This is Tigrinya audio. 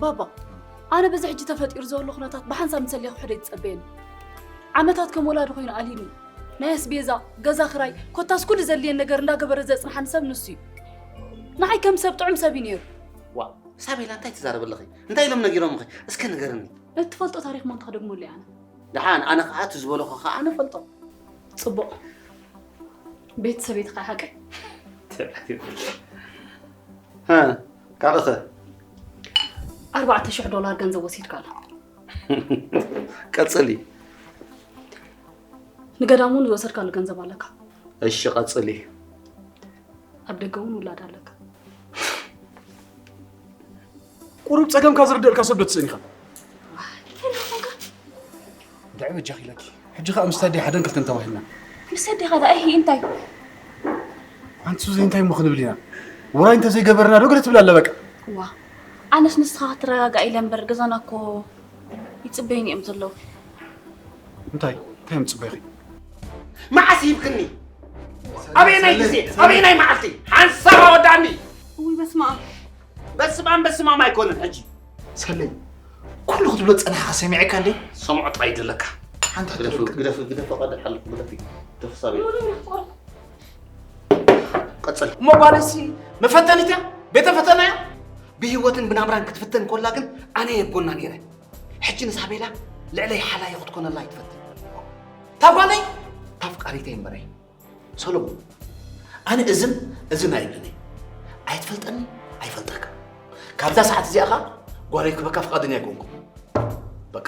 ባባ፣ ኣነ በዚ ሕጂ ተፈጢሩ ዘሎ ኩነታት ብሓንሳብ ምሰልየ ክሕዶ ይትጸበየኒ። ዓመታት ከም ወላዲ ኮይኑ ኣልዩኒ። ናይ ኣስቤዛ፣ ገዛ ክራይ፣ ኮታስ ኩሉ ዘድልየን ነገር እንዳገበረ ዘጽንሓኒ ሰብ ንሱ እዩ። ንዓይ ከም ሰብ ጥዑም ሰብ እዩ ነይሩ። ዋ፣ ሳቤላ እንታይ ትዛረቢ ኣለኺ? እንታይ ኢሎም ነጊሮምኺ? እስከ ንገርኒ። እትፈልጦ ታሪኽ ማን ተኽደግመሉ እየ ኣነ። ደሓን ኣነ ከዓ እቲ ዝበለኹ ከዓ ኣነ ፈልጦ። ጽቡቕ። ቤተሰብ እቲ ከዓ ሓቀይ። ሃ፣ ካልእኸ? ኣርባዕተ ሽሕ ዶላር ገንዘብ ወሲድካሉ። ቀጽሊ። ንገዳም እውን ዝወሰድካሉ ገንዘብ ኣለካ። እሺ፣ ቀጽሊ። ኣብ ደገ እውን ውላድ ኣለካ። ቁሩብ ጸገምካ ዝርደእልካ ሰብ ዶ ትስእን ኢኻ? እንታይ ደኣ ኮንካ? እንታይ በጃኺ ኢለኪ? ሕጂ ኸኣ ምስ ታዲ ሓደን ክልተን ተባሂልና። ምስ ኣዴኻ ደኣ፣ እሂ፣ እንታይ? ኣንቲ ሱዚ፣ እንታይ እሞ ክንብል ኢና? ውራይ እንተዘይገበርና ዶ ገለ ትብል ኣላ በቃ? ዋ፣ ኣነስ ንስኻ ክትረጋጋእ ኢለ እምበር፣ ገዛና እኮ ይጽበዩኒ እዮም ዘለዉ። እንታይ? እንታይ እዮም ዝጽበዩኺ? መዓስ ሂብክኒ? ኣበየናይ ግዜ? ኣበየናይ መዓልቲ? ሓንሳብ ኣወዳእኒ! እውይ፣ በስመ ኣብ። በስማም በስማም ኣይኮነን ሕጂ። ሰለይ፣ ኩሉ ክትብሎ ጸናሕካ ሰሚዐካ እንዴ? ሰምዖ ጥራይ ደለካ። ሓንቲ ግደፍ፣ ክትብል ግደፍ፣ ግደፍ፣ ቀድሕ ኣለኩ፣ ግደፍ፣ ግደፍ፣ ሳበይ። ቀጽል። እሞ ጓለይሲ መፈተኒት እያ? ቤተ ፈተና እያ? ብህይወትን ብናብራን ክትፍተን ኮላ ግን ኣነ እየ ጎና ነይረ። ሕጂ ንሳቤላ ልዕለይ ሓላዪ ክትኮነላ ኣይትፈትን። እታ ጓለይ፣ እታ ፍቃሪተይ እምበረይ። ሰሎሞን፣ ኣነ እዝን እዝን ኣይብልን እየ። ኣይትፈልጠኒ፣ ኣይፈልጠካ። ካብዛ ሰዓት እዚኣ ኸኣ ጓለይ ክበካ ፍቓደኛ ኣይኮንኩን። በቃ።